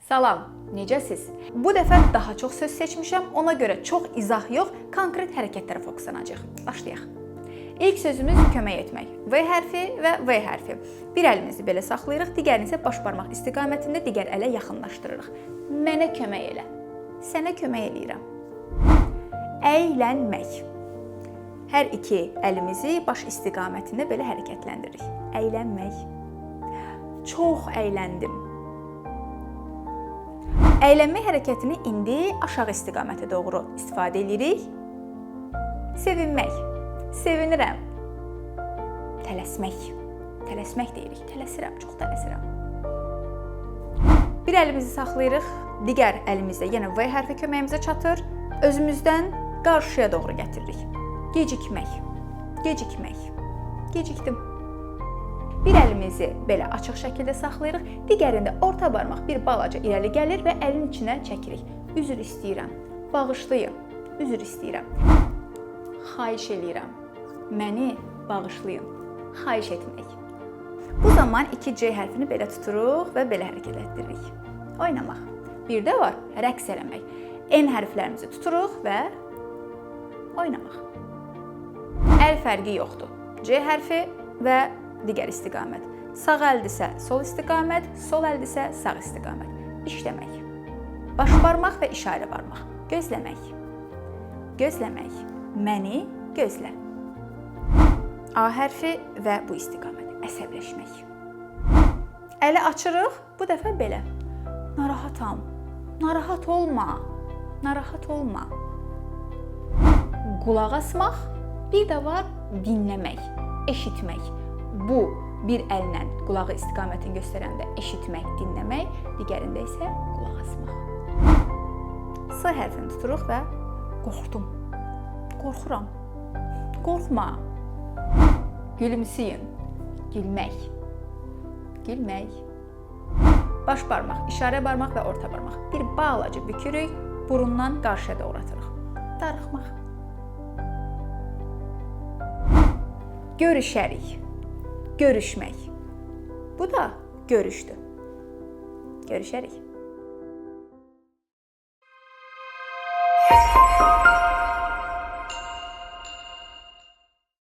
Salam, necəsiz? Bu dəfə daha çox söz seçmişəm, ona görə çox izah yox, konkret hərəkətlərə fokuslanacağıq. Başlayaq. İlk sözümüz kömək etmək. V hərfi və V hərfi. Bir əlimizi belə saxlayırıq, digərini isə baş barmaq istiqamətində digər ələ yaxınlaşdırırıq. Mənə kömək elə. Sənə kömək eləyirəm. Əylənmək. Hər iki əlimizi baş istiqamətində belə hərəkətləndiririk. Əylənmək. Çox əyləndim. Əylənmə hərəkətini indi aşağı istiqamətə doğru istifadə edirik. Sevinmək. Sevinirəm. Tələsmək. Tələsmək deyirik. Tələsirəm, çox tələsirəm. Bir əlimizi saxlayırıq, digər əlimizdə yenə V hərfi köməyimizə çatır. Özümüzdən qarşıya doğru gətiririk. Gecikmək. Gecikmək. Gecikdim. Bir əlimizi belə açıq şəkildə saxlayırıq, digərində orta barmaq bir balaca irəli gəlir və əlin içinə çəkirik. Üzr istəyirəm. Bağışlayın. Üzr istəyirəm. Xahiş eləyirəm. Məni bağışlayın. Xahiş etmək. Bu zaman 2 C hərfini belə tuturuq və belə hərəkət etdiririk. Oynamaq. Bir də var rəqs eləmək. N hərflərimizi tuturuq və oynamaq. Əl fərqi yoxdur. C hərfi və digər istiqamət. Sağ əldirsə sol istiqamət, sol əldirsə sağ istiqamət. İşləmək. Baş barmaq və işarə barmaq. Gözləmək. Gözləmək. Məni gözlə. A hərfi və bu istiqamət. Əsəbləşmək. Əli açırıq, bu dəfə belə. Narahatam. Narahat olma. Narahat olma. Qulaq asmaq, bir də var dinləmək, eşitmək. Bu bir əllə qulağı istiqamətini göstərəndə eşitmək, dinləmək, digərində isə qulaq asmaq. S hərfini tuturuq və qorxdum. Qorxuram. Qorxma. Gülümsəyin. Gülmək. Gülmək. Baş barmaq, işarə barmaq və orta barmaq. Bir balaca bükürük, burundan qarşıya doğru atırıq. Darıxmaq. Görüşərik. Görüşmək. Bu da görüşdür. Görüşərik.